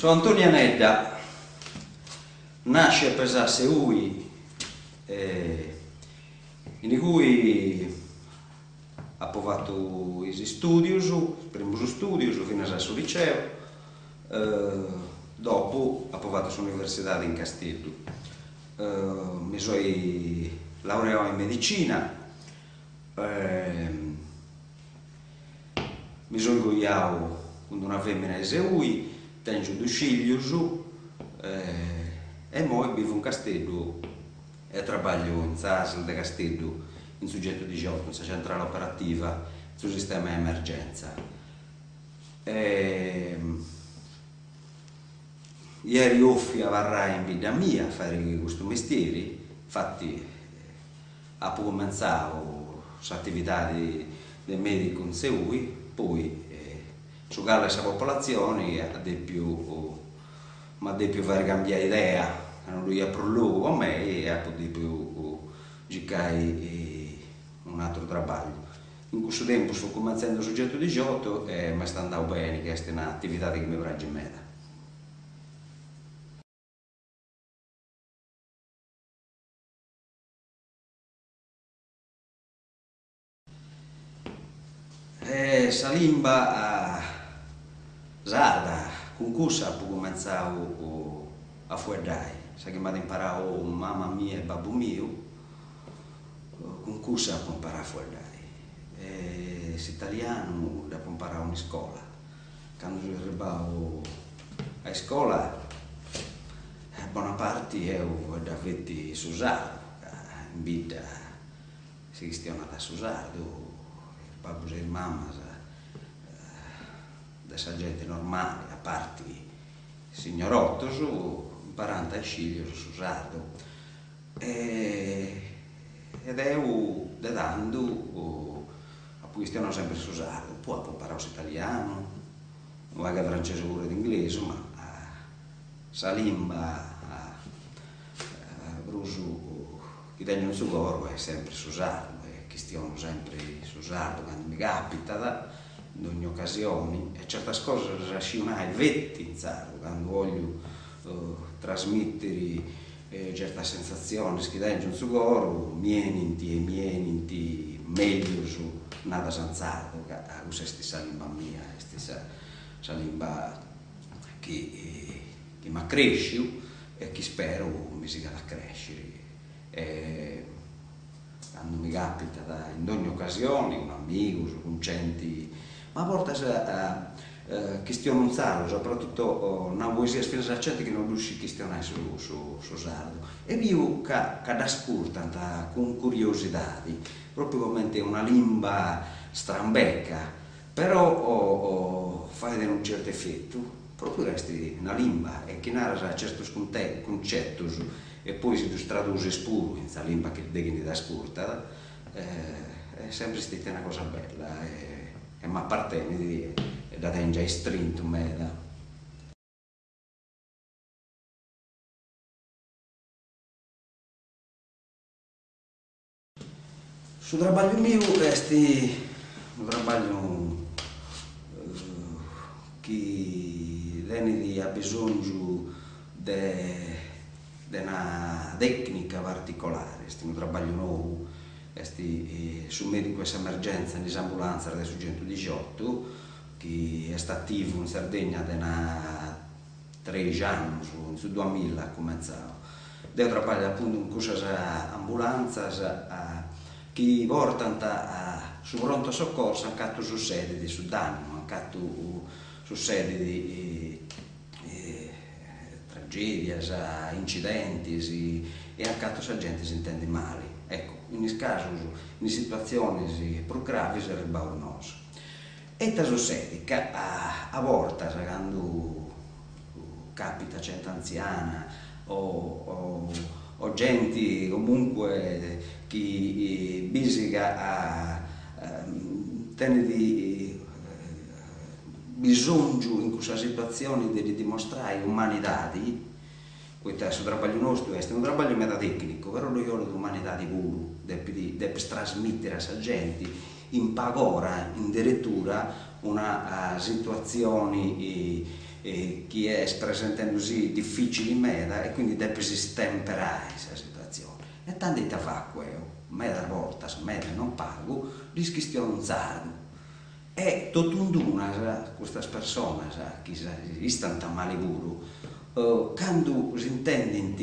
So Antoni Anedda, nasciu e pesau a Seui e in cui apu fatu is studius, is primus studius finas a su liceu, dopu apu fatu s'universidadi in Casteddu. Mi soi laureau in medicina Mi soi coiau cun d'una femina 'e Seui, tengiu dus figlius e immoi bivu in Casteddu e trabagliu in s'Asl de Casteddu in su centudixiotu, in sa centrale operativa, in su sistema 'e emergenza. Ia eri 'ofiu abarrai in bidda mia a fairi custu mestieri, infati Apu cumentzau s'atividadi de medicu in Seui, poi su calu 'e sa popolatzioni at depiu, m'at depiu fai cambiai idea, ca non ddoi iat prus logu po mei e apu depiu circai un'aturu trabagliu. In cussu tempus fut cumentzendi su centudixiotu e m'est andau beni, ca est un'atividadi chi mi praxit meda. E sa limba sarda, cun cussa apu cumentzau a fueddai, sa chi m'at imparau mama mia e babbu miu, cun cussa apu imparau a fueddai. E s'italianu dd'apu imparau in iscola, candu seu arribau a iscola bona parti eo fueddà feti su sardu, ca in bidda si chistionat su sardu, is babbus e is mamas de sa genti normali, a parti signorotus, imparant a is figlius su sardu. E deu de tandu apu chistionau sempri su sardu, poi apu imparau s'italianu, unu pagu 'e francesu puru e inglesu, ma sa limba prus chi tengiu in su coru est sempri su sardu e chistionu sempri su sardu candu mi capitat, in dogna ocasioni, e certas cosas ddas sciu nai feti in sardu, candu 'ogliu trasmittiri certas sensatzionis chi tengiu in su coru mi 'enint e mi 'enint meglius nadas in sardu, ca cussa est sa limba mia, est sa limba chi chi m'at cresciu e chi speru mi sigat a cresciri e candu mi capitat in dogna ocasioni cun amigus, cun genti, ma a bortas chistionu in sardu, soprattutto nau poesias finas a genti chi non ddu scit chistionai su su sardu e biu ca ca dd'ascurtant cun curiosidadi, propriu cumenti una limba strambeca Però fait unu certu efetu, propriu ca est una limba e chi naras certus cuncetus e poi si ddus tradusis puru in sa limba de chini t'ascurtat, est sempri stetia una cosa bella e m'apartenit e dda tengiu a istrintu meda. Su trabagliu miu est unu trabagliu chi tenit abisongiu de de una tecnica particolari, est unu trabagliu nou, est su medicu 'e s'emergenza in is ambulanzas de su centudixiotu chi est ativu in Sardegna de una treixi annus, in su duamilla at cumentzau. Deu trabagliu apuntu in cussas ambulantzas chi portant a su pronto soccorso a cantu sussedit su dannu, a cantu sussedit tragedias, incidentis e a cantu sa genti s'intendit mali. Eccu, in is casus, in is situatzionis prus gravis arribbaus nosu. E ita sussedit? Ca a bortas candu capitat genti antziana o o genti comunque chi bis ca tenit bisongiu in cussa situatzioni de ddi dimostrai umanidadi, poita su trabagliu nostu est unu trabagliu meda tecnicu, però ddoi 'olit umanidadi puru, depit depis trasmitiri a sa genti in pag'ora in deretura una situatzioni chi est presentendusì dificili meda e quindi depis stemperai sa situatzioni. E tando ita facu eo? Medas bortas, meda e non pagu, ddis chistionu in sardu. E totu in d'unas custas personas chi istant mali puru, candu s'intendint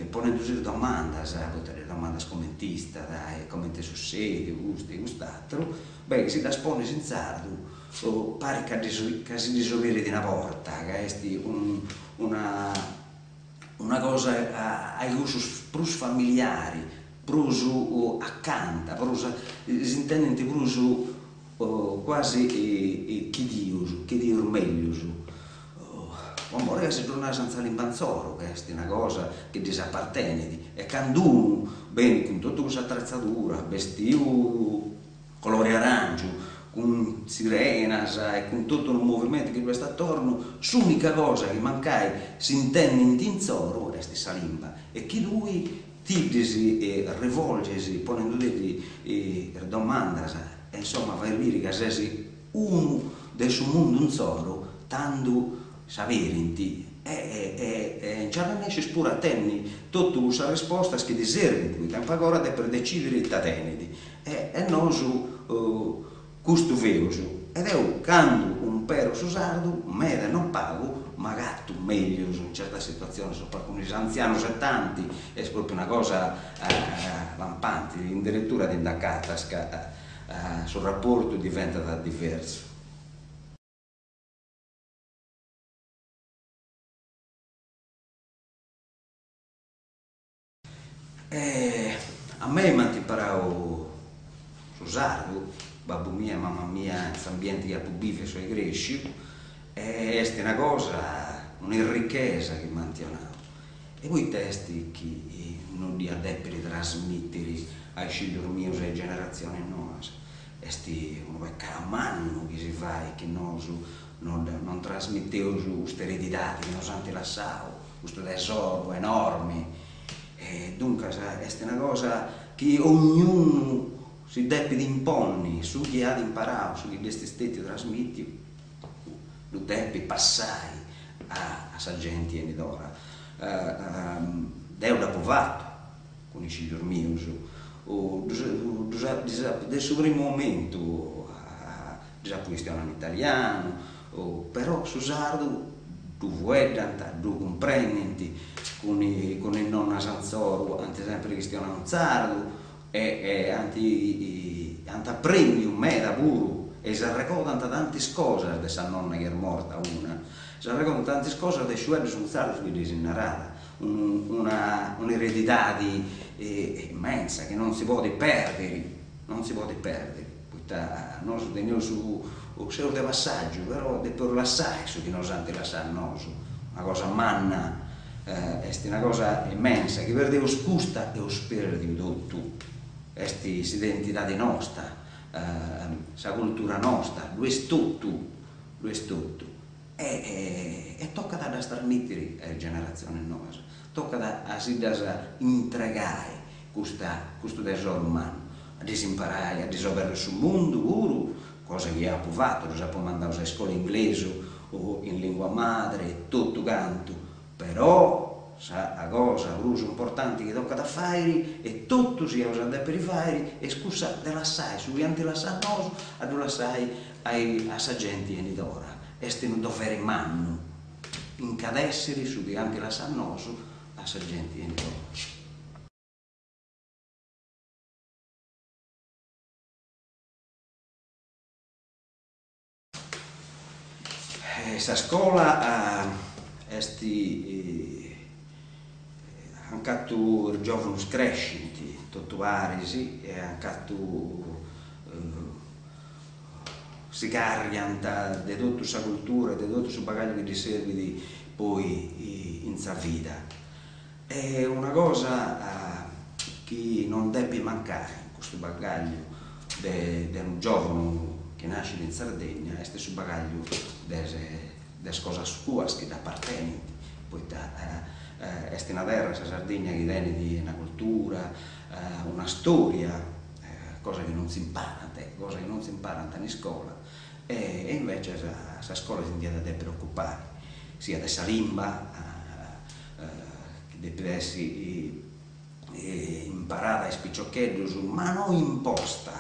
ponendusì domandas, poita ddas domandas comenti istat e comenti est sussediu custu e cust'aturu, beh chi si ddas ponis in sardu parit ca ddis ca si ddis oberit una porta, ca est una una cosa a cussus prus familiari, prus acanta, prus s'intendint prus quasi chidius, chidius mellus, po mori ca si ddu naras in sa limba insoru, ca est una cosa chi ddis apartenit, e candu unu benit cun totu cussa atretzadura, bestiu colori arangiu, cun sirenas e cun totu unu movimentu chi ddu est atornu, s'unica cosa chi mancai s'intendint insoru est sa limba, e chi tui ti ddis rivolgis ponendudeddi is domandas e insoma fais biri ca ses unu de su mundu insoru, tandu s'aberint e e nci arrennescis puru a tenni totu cussas rispostas chi ti serbint, poita in pag'ora depis decidiri ita tenit e nosu Custu feus. E deu candu umperu su sardu, meda e non pagu, m'agatu meglius in certas situatzionis, o cun is antzianus e tanti, est propriu una cosa lampanti, in deretura ti nd'acatas ca su raportu diventat diversu. A mei m'ant imparau su sardu, babbu mia e mama mia in s'ambienti chi apu biviu e soi cresciu, e est una cosa, un'errichesa chi m'ant 'onau. E poita est chi no dd'ia depiri trasmitiri a is fillus mius e a is generatzionis noas? Est unu pecau mannu chi si fait chi nosu non trasmiteus custa eredidadi chi nos ant lassau, custu tesoru enormi, e duncas est una cosa chi ognunu si depit imponni, su chi at imparau, su chi dd'est stetiu trasmitiu, ddu depit passai a sa genti 'enidora. Deu dd'apu fatu cun is fillus mius, de su primu momentu ddis apu chistionau in italianu, però su sardu ddu fueddant, ddu cumprendint, cun cun is nonnas insoru ant sempri chistionau in sardu e ant ant aprendiu meda puru e s'arregodant tantis cosas de sa nonna chi est morta una, s'arregodant tantis cosas de is fueddus in sardu chi ddis naràt, una un'eredidadi immensa chi non si podit perdiri, non si podit perdiri. Poita nosu teneus su, seus de passàgiu, però depeus lassai su chi nos ant lassau a nosu, una cosa manna, est una cosa immensa, chi perdeus custa eus perdiu totu, est s'identidadi nosta, sa cultura nosta, ddu est totu, ddu est totu. E tocat a ddas trasmitiri a is generatzionis noas, tocat a si ddas intregai custa custu tesoru mannu, a ddis imparai, a ddis oberri su mundu puru, cosa chi apu fatu, ddus apu mandaus a iscola inglesu o in lingua madre e totu cantu, però sa cosa prus importanti chi tocat a fairi, e totus iaus a depiri fairi, est cussa de lassai su chi ant lassau a nosu, a ddu lassai a sa genti 'enidora. Est unu doveri mannu incadessiri su chi ant lassau a nosu a sa genti 'enidora. Sa scola est ancatu is giòvunus crescint totu paris e ancatu si carriant de totu sa cultura e de totu su bagagliu chi ddis serbit poi in sa vida. E una cosa chi non depit mancai in custu bagagliu de de unu giòvunu chi nascit in Sardegna est su bagagliu de de is cosas suas chi dd'apartenint, poita est una terra, sa Sardigna, chi tenit una cultura, una storia, cosa chi non s'imparat, cosa chi non s'imparant in iscola, e invecias Sa scola si ndi iat a depiri ocupai, siat de sa limba, chi depit essi imparada a is piciocheddus, ma no imposta,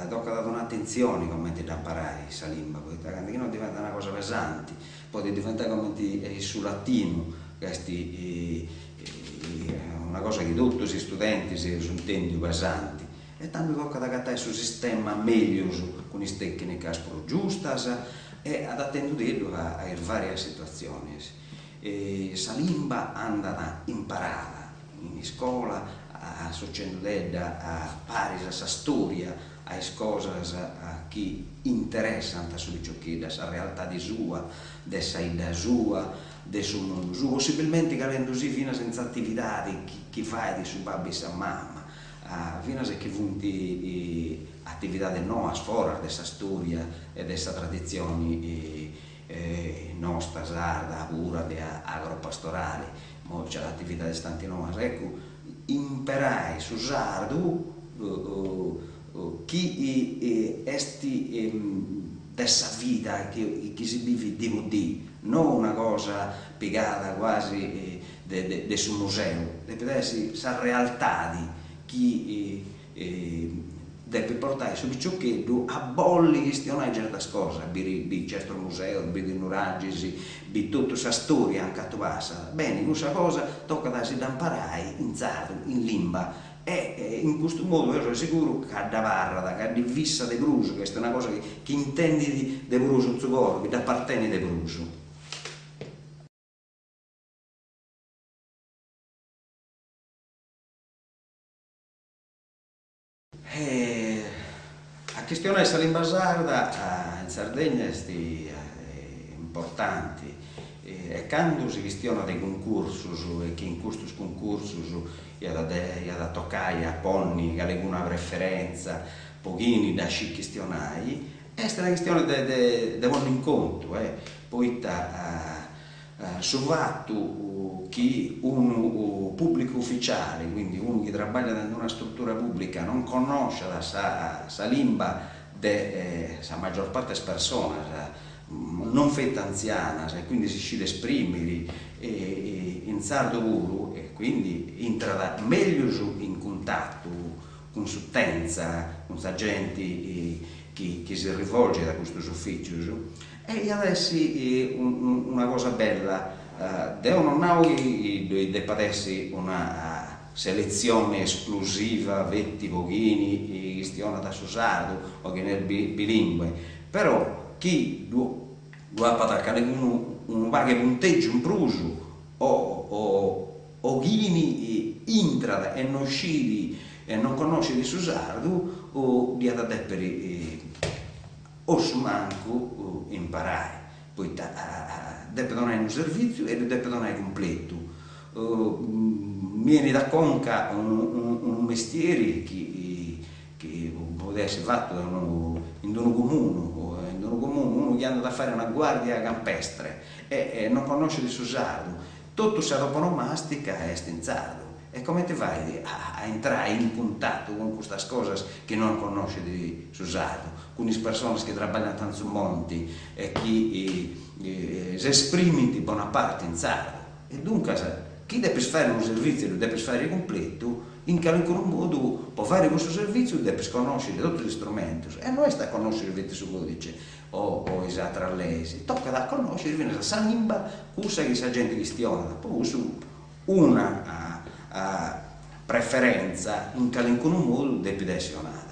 tocat a donai atentzioni cumenti dda imparai sa limba, poita ca chi no diventat una cosa pesanti, podit diventai cumenti su latinu, ca est una cosa chi totus is studentis eus intendiu pesanti, E tando tocat a agatai su sistema mellus, cun is tècnicas prus giustas e adatendudeddu a is vàrias situatzionis. Sa limba andat imparada in iscola, associendudedda paris a sa stòria, a is cosas chi interessant a su piciocheddu, a sa realtadi sua, de sa 'idda sua, de su mundu suu, possibilmenti calendusì finas in s'atividadi chi fait su babbu e sa mama finas chi funt atividades noas foras de sa storia e de sa traditzioni nosta sarda pura de agropastorali, imoi nc'at atividades tanti noas, eccu, imperai su sardu chi est de sa vida chi si bivit dì po dì, no una cosa pigada quasi de su museu, depit essi sa realtadi chi depit portai su piciocheddu a bolli chistionai certas cosas, biri biri certus museus, biri is nuragis, biri totu sa storia anca tui passas, beni cussa cosa tocat a si dda imparai in sardu, in limba, e in custu modu deu soi seguru ca dd'abarrat, ca ddi fissat de prus, ca est una cosa chi intendit de prus in su coru, chi dd'apartenit de prus. A chistionai sa limba sarda in Sardegna est importanti e candu si chistionat de cuncursus e chi in custus cuncursus iat iat a tocai a ponni calicuna preferenza po chini dda scit chistionai, est una chistioni de de ponni in contu, poita Su fatu chi unu pùblicu uficiali, quindi unu chi traballat in una strutura pùblica, non connosciat sa limba de sa maggior parte 'e is personas, non feti antzianas, e quindi si scit esprimiri in sardu puru, e quindi intrat mellus in cuntatu cun s'utenza, cun sa genti chi si rivolgit a custus uficius, E iat a essi una cosa bella, deu non nau chi ddoi depat essi una seletzioni esclusiva feti po chini chistionat su sardu o chini est bilingue, però chi ddu apat calincunu unu pagu 'e puntegiu in prus o o chini intrat e non scit e non connoscit su sardu dd'iat a depiri o su mancu imparai, poita depit donai unu servìtziu e ddu depit donai cumpletu. Mi 'enit a conca unu mestieri chi chi podit essi fatu de unu in d'unu comunu, in d'unu comunu unu chi andat a fai una guardia campestre e non connoscit su sardu, Totu sa toponomàstica est in sardu e comenti fait a intrai in cuntatu cun custas cosas chi non connoscit su sardu, cun is personas chi traballant in su monti e chi s'esprimint bona parti in sardu. E duncas chi depis fai unu servìtziu ddu depis fai cumpletu, in calincunu modu po fai cussu servìtziu depis connosciri totus is strumentus e no est a connosciri feti su codice o is atras leis, tocat a connosciri finas sa limba cussa chi sa genti chistionat, po cussu una preferenza in calincunu modu depit essi 'onada.